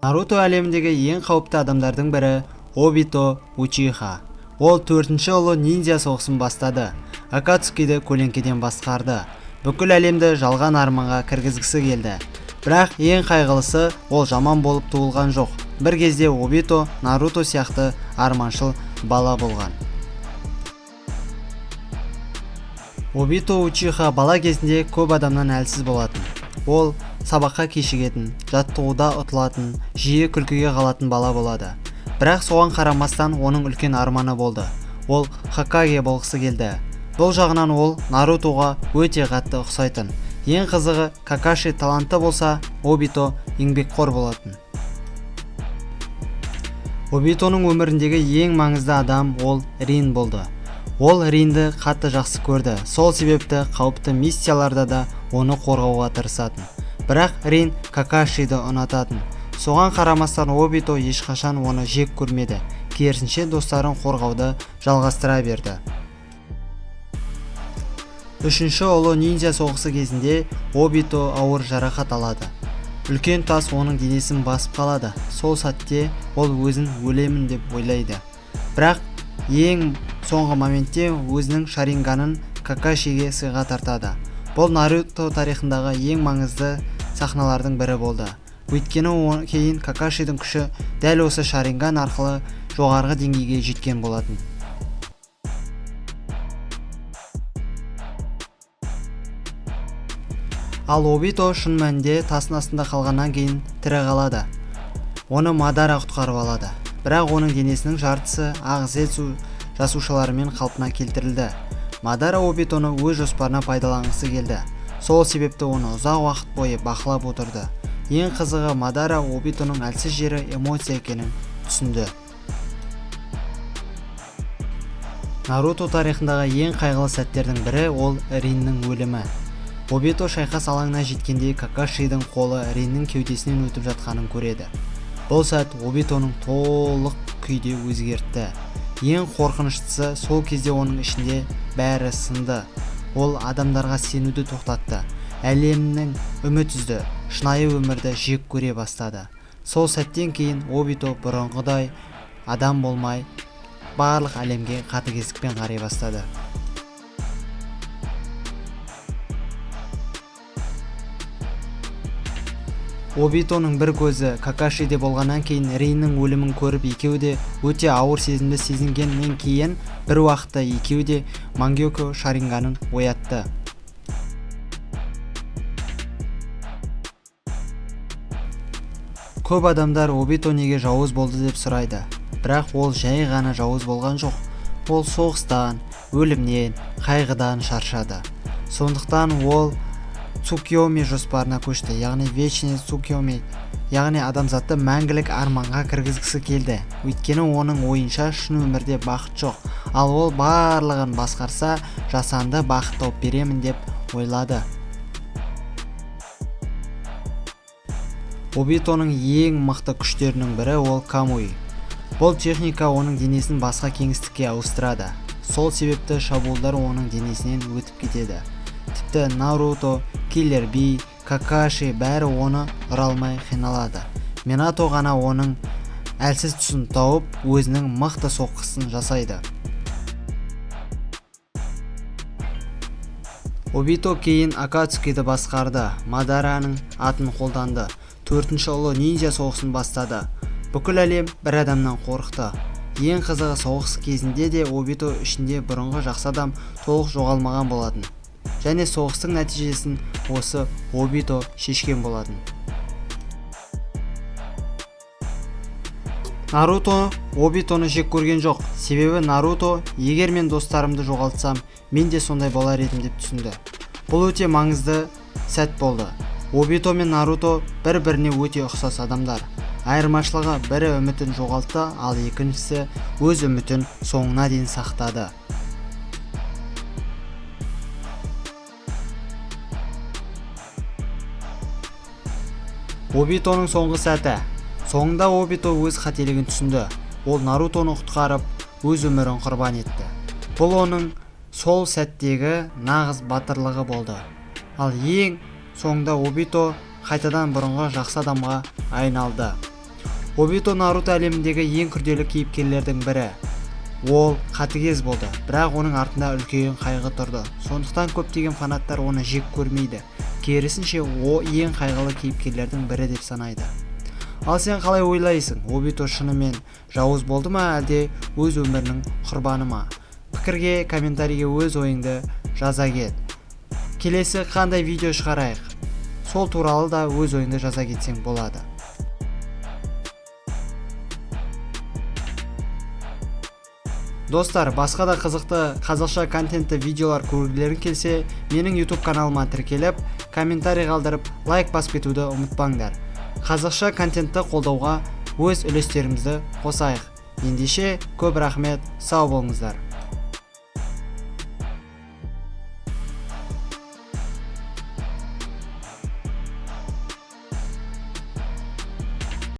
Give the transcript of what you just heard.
Наруто әлеміндегі ең қауіпті адамдардың бірі Обито Учиха. Ол төртінші ұлы ниндзя соғысын бастады. Акацукиді көлеңкеден басқарды. Бүкіл әлемді жалған арманға кіргізгісі келді. Бірақ ең қайғылысы, ол жаман болып туылған жоқ. Бір кезде Обито Наруто сияқты арманшыл бала болған. Обито Учиха бала кезінде көп адамнан әлсіз болатын. Ол сабаққа кешігетін, жаттығуда ұтылатын, жиі күлкіге қалатын бала болады. Бірақ соған қарамастан оның үлкен арманы болды. Ол Хокаге болғысы келді. Бұл жағынан ол Нарутоға өте қатты ұқсайтын. Ең қызығы, Какаши талантты болса, Обито еңбекқор болатын. Обитоның өміріндегі ең маңызды адам ол Рин болды. Ол Ринді қатты жақсы көрді. Сол себепті қауіпті миссияларда да оны қорғауға тырысатын. Бірақ Рин Какашиді ұнататын. Соған қарамастан Обито ешқашан оны жек көрмеді. Керісінше, достарын қорғауды жалғастыра берді. Үшінші ұлы ниндзя соғысы кезінде Обито ауыр жарақат алады. Үлкен тас оның денесін басып қалады. Сол сәтте ол өзін өлемін деп ойлайды. Бірақ ең соңғы моментте өзінің шаринганын Какашиге сыйға тартады. Бұл Наруто тарихындағы ең маңызды сахналардың бірі болды. Өйткені кейін Какашидің күші дәл осы шаринган арқылы жоғарғы деңгейге жеткен болатын. Ал Обито шын мәнінде тастың астында қалғаннан кейін тірі қалады. Оны Мадара құтқарып алады. Бірақ оның денесінің жартысы ақ зецу жасушаларымен қалпына келтірілді. Мадара Обитоны өз жоспарына пайдаланғысы келді. Сол себепті оны ұзақ уақыт бойы бақылап отырды. Ең қызығы, Мадара Обитоның әлсіз жері эмоция екенін түсінді. Наруто тарихындағы ең қайғылы сәттердің бірі ол Риннің өлімі. Обито шайқас алаңына жеткенде Какашидің қолы Риннің кеудесінен өтіп жатқанын көреді. Бұл сәт Обитоның толық күйде өзгертті. Ең қорқыныштысы, сол кезде оның ішінде бәрі сынды. Ол адамдарға сенуді тоқтатты. Әлемнің үміт үзді, шынайы өмірді жек көре бастады. Сол сәттен кейін Обито бұрынғыдай адам болмай, барлық әлемге қатыгездікпен қарай бастады. Обитоның бір көзі Какашиде болғаннан кейін, Риннің өлімін көріп, екеуі де өте ауыр сезімді сезінгеннен кейін, бір уақытта екеуі де Мангекё шаринганын оятты. Көп адамдар Обито неге жауыз болды деп сұрайды. Бірақ ол жай ғана жауыз болған жоқ. Ол соғыстан, өлімнен, қайғыдан шаршады. Сондықтан ол Цукиоми жоспарына көшті, яғни Вечный Цукиоми, яғни адамзатты мәңгілік арманға кіргізгісі келді. Өйткені оның ойынша шын өмірде бақыт жоқ, ал ол барлығын басқарса, жасанды бақыт тауып беремін деп ойлады. Обитоның ең мықты күштерінің бірі ол Камуи. Бұл техника оның денесін басқа кеңістікке ауыстырады. Сол себепті шабуылдар оның денесінен өтіп кетеді. Тіпті Наруто, Киллер Би, Какаши бәрі оны ұра алмай қиналады. Минато ғана оның әлсіз тұсын тауып, өзінің мықты соққысын жасайды. Обито кейін Акацукиді басқарды, Мадараның атын қолданды. Төртінші ұлы ниндзя соғысын бастады. Бүкіл әлем бір адамнан қорықты. Ең қызығы, соғыс кезінде де Обито ішінде бұрынғы жақсы адам толық жоғалмаған болатын. Және соғыстың нәтижесін осы Обито шешкен болатын. Наруто Обитоны жек көрген жоқ. Себебі Наруто егер мен достарымды жоғалтсам, мен де сондай болар едім деп түсінді. Бұл өте маңызды сәт болды. Обито мен Наруто бір-біріне өте ұқсас адамдар. Айырмашылығы, бірі үмітін жоғалтты, ал екіншісі өз үмітін соңына дейін сақтады. Обитоның соңғы сәті. Соңында Обито өз қателігін түсінді. Ол Нарутоны құтқарып, өз өмірін құрбан етті. Бұл оның сол сәттегі нағыз батырлығы болды. Ал ең соңында Обито қайтадан бұрынғы жақсы адамға айналды. Обито Наруто әлеміндегі ең күрделі кейіпкерлердің бірі. Ол қатыгез болды, бірақ оның артында үлкен қайғы тұрды. Сондықтан көптеген фанаттар оны жек көрмейді. Керісінше, о ең қайғылы кейіпкерлердің бірі деп санайды. Ал сен қалай ойлайсың? Обито шынымен жауыз болды ма, әлде өз өмірінің құрбаны ма? Пікірге, комментарийге өз ойыңды жаза кет. Келесі қандай видео шығарайық? Сол туралы да өз ойыңды жаза кетсең болады. Достар, басқа да қызықты қазақша контентті видеолар көргілерің келсе, менің YouTube каналыма тіркеліп, комментарий қалдырып, лайк басып кетуді ұмытпаңдар. Қазақша контентті қолдауға өз үлестерімізді қосайық. Ендеше, көп рахмет, сау болыңыздар.